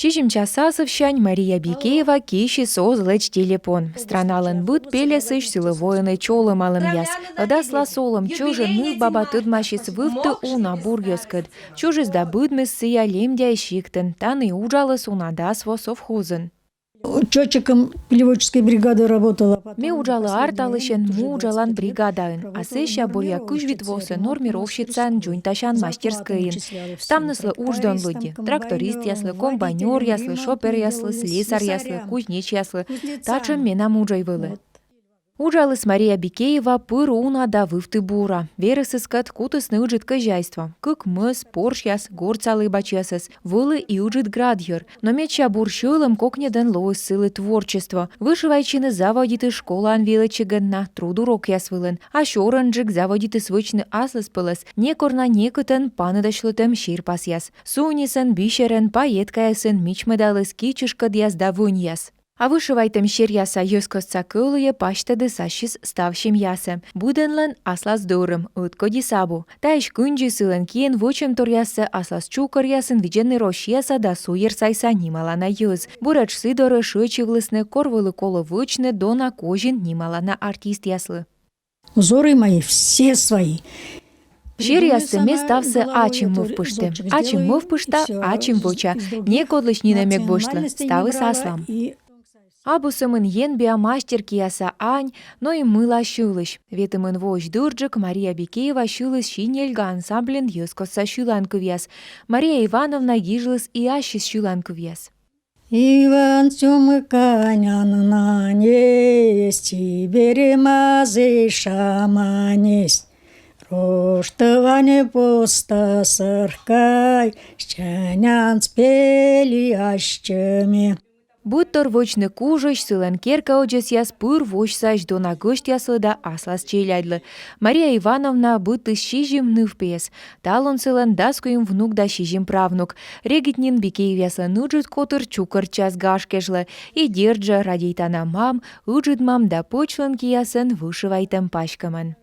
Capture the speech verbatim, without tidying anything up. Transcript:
Сизим час асывсянь Мария Бикеева кисьыс оз лэдз телепон. Страналӧн быд пельӧсысь сылы воӧны чолӧмалӧмъяс. Ӧд аслас олӧм чӧжӧн нывбаба тӧдмасис вывті уна буръёскӧд. Чужис да быдмис сійӧ Лемдяй сиктын, тані уджаліс уна дас во совхозын. Учётчиком полеводческой бригады работала. Ме уджалі арталысьӧн му уджалан бригадаын, а сэсся бӧръя кызь вит восӧ нормировщицаӧн дзоньтасян мастерскӧйын. Ставныслы удждон лыдди: трактористъяслы, комбайнёръяслы, шоперъяслы, слесарьяслы, кузнечьяслы. Татшӧм менам уджӧй вӧлі. Уджаліс Мария Бикеева пыр уна да вывті бура. Верӧсыскӧд кутісны ыджыд кӧзяйство: кык мӧс, порсьяс, гортса лэбачьясӧс. Вӧлі и ыджыд град йӧр. Но медся бур сьӧлӧм кокньӧдӧн лоис сылы творчество. Вышивайтчыны заводитіс школаын велӧдчигӧн на, труд урокъяс вылын. А сёрӧнджык заводитіс вӧчны аслыспӧлӧс некор на некытӧн паныдасьлытӧм серпасъяс. Сунисӧн, бисерӧн, пайеткаясӧн мичмӧдаліс кичышкӧдъяс да вӧньяс. А вышивайтӧм серъяса йӧзкостса кӧлуйӧ пасьтӧдіс ассьыс став семьясӧ. Быдӧнлӧн аслас дӧрӧм, ӧткодьыс абу. Таысь кындзи сылӧн киӧн вӧчӧмторъяссӧ аслас чукӧръясын видзӧны Россияса да суйӧрсайса нималана йӧз. Буретш сы дорӧ шыӧдчывлісны, кор вӧлі колӧ вӧчны дона козин нималана артистъяслы. Узоры мои все свои. Серъяссӧ ме ставсӧ ачым мӧвпышті. Ачым мӧвпышта, ачым вӧча. Некодлысь нинӧм эг босьтлы, ставыс аслам. Абу сӧмын енбиа мастер кияса ань, но и мыла сьылысь. Ветымын воысь дырджык Мария Бикеева сьыліс «Синельга» ансамбльын йӧзкостса сьыланкывъяс. Мария Ивановна гижліс и ассьыс сьыланкывъяс. Иван сюмыканян нанесть, Сибири мазый шаманесть. Роштыване поста сыркай, сянянц пели ащеме. Быдтор вӧчны кужысь сылӧн керка ӧдзӧсъяс пыр восьсаӧсь дона гӧсьтъяслы да аслас челядьлы. Мария Ивановна быдтіс сизим нывпиӧс. Талун сылӧн дас куим внук да сизим правнук. Регыд нин Бикеевъяслӧн ыджыд котыр чукӧртчас гаж кежлӧ. И дерт жӧ, радейтана мам, ыджыд мам да пӧчлӧн киясӧн вышивайтӧм паськӧмӧн.